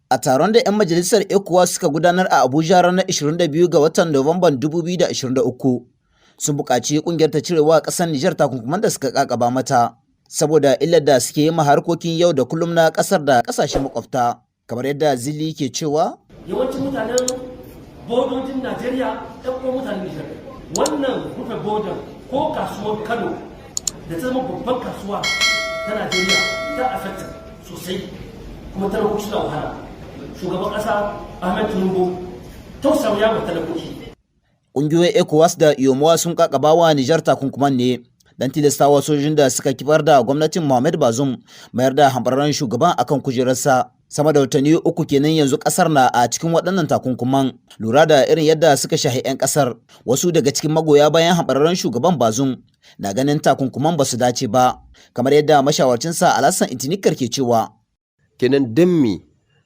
A taron da 'yan majalisar ECOWAS suka gudanar a Abuja ranar 22 ga watan Nuwamban 2023, sun buƙaci ƙungiyar ta cirewa ƙasar Nijar takunkuman da suka ƙaƙaba mata, saboda illar da suke yi ma harkokin yau da kullum na ƙasar da ƙasashen makwabta. Kamar yadda Zili ke cewa: Yawancin mutanen bodojin Najeriya ɗan uwan mutanen Nijar. Wannan rufe bodan, ko kasuwar Kano da ta zama babban kasuwa ta Najeriya, ta affect sosai, kuma talakoki suna wahala. Shugaban ƙasa Ahmed Tinubu, tausaya wa talakoki. Ƙungiyoyin ECOWAS da UEMOA sun kakaba wa Nijar takunkuman ne don tilastawa sojojin da suka kifar da gwamnatin Mohamed Bazoum mayar da hambararren shugaban akan kujerarsa. Sama da watanni 3 kenan yanzu kasar na a cikin waɗannan takunkuman. Lura da irin yadda suka shahi 'yan kasar, wasu daga cikin magoya bayan hambararren shugaban Bazoum na ganin takunkuman ba su dace ba, kamar yadda mashawarcinsa Alhassan Intinikar ke cewa. Kenan dan me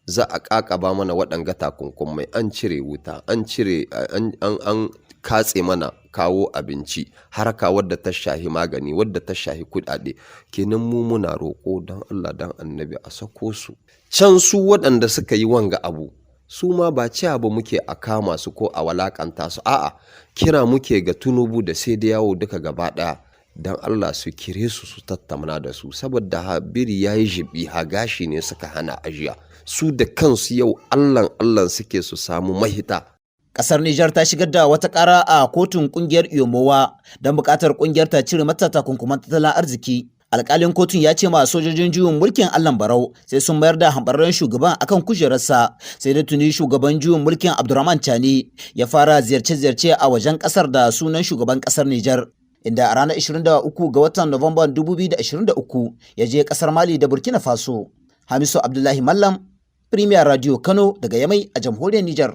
za a kakaba mana waɗanga takunkumai? An cire wuta, an cire, an katse mana kawo abinci, harka wadda ta shahi magani, wadda ta shahi kuɗaɗe. Kenan mu muna roƙo, don Allah don Annabi, a sako su can. Su waɗanda suka yi wanga abu, su ma ba cewa ba muke a kama su ko a walakanta su. A'a, kira muke ga Tinubu da sai da yawo duka gaba ɗaya, don Allah su kire su, su tattauna da su, saboda biri ya yi jibi, ha gashi ne suka hana ajiya. Su da kansu yau Allahn Allah suke su samu mahita. Kasar Nijar ta shigar da wata ƙara a kotun ƙungiyar UEMOA don buƙatar ƙungiyar ta cire mata takunkuman tattalin arziki. Alƙalin kotun ya ce ma sojojin juyin mulkin Allahn Barau sai sun mayar da hambararren shugaban akan kujerarsa. Sai da tuni shugaban juyin mulkin Abdurrahman Chani ya fara ziyarce-ziyarce a wajen ƙasar da sunan shugaban ƙasar Nijar, inda a ranar 23 ga watan Nuwamban 2023 ya je ƙasar Mali da Burkina Faso. Hamisu Abdullahi Mallam, Premier Radio Kano, daga Yamai a jamhuriyar Nijar.